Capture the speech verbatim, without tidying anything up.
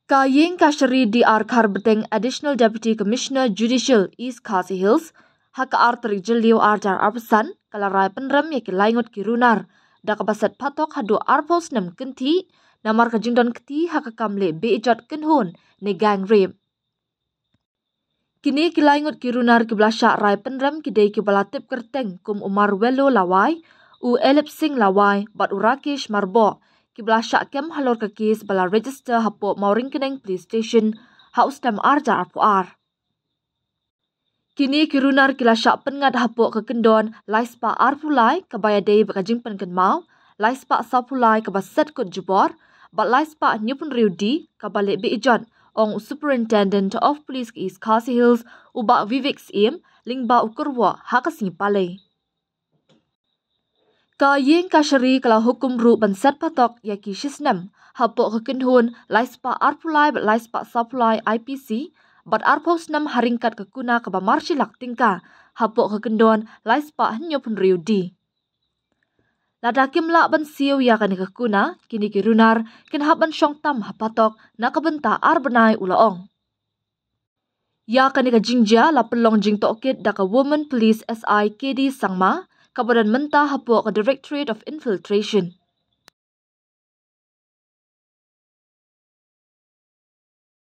Ka Iingkashari D R Kharbeteng, Additional Deputy Commissioner Judicial, East Khasi Hills, ha ka ar tarik Jylliew arhajar arphew san, ka la rai pynrem ïa ki lai ngut ki runar da kaba set phatok haduh arphew snem kynthih namar ka jingdon kti ha ka kam leh beh jot kynhun ne gang rape. Kine ki lai ngut ki runar kiba la shah rai pynrem ki dei kiba la tip kyrteng kum u Marwelo Lawai, u Elip Singh Lawai bad u Rakesh Marboh, kiba la shah kem halor ka kes ba la register hapoh Mawryngkneng Police Station ha u snem arhajar arphew ar. Kine ki runar ki la shah pynngat hapoh ka kyndon lai spah arphew lai kaba ïadei bad ka jingpynkynmaw, lai spah sawphew lai kaba set kut jubor bad lai spah hynñiewphew hynriew D kaba leh beh jot, ong u Superintendent of Police ka East Khasi Hills, u Bah Vivek Syiem, lyngba u kyrwoh ha ka sngi Palei. Ka Iingkashari ka la hukum ruh ban set phatok ïa ki shisnem hapoh ka kynhun lai spah arphew lai bad lai spah sawphew lai I P C bad arphew snem ha ryngkat ka kuna kaba mar shi lak tyngka hapoh ka kyndon lai spah hynñiewphew hynriew D. Lada kim lah ban siew ïa kane ka kuna, kine ki runar kin hap ban shong tam ha phatok na ka bynta ar bnai, u la ong. Ïa kane ka jingjia la pynlong jingtohkit da ka Women Police S I K D Sangma, kaba don mynta hapoh ka Directorate of Infiltration.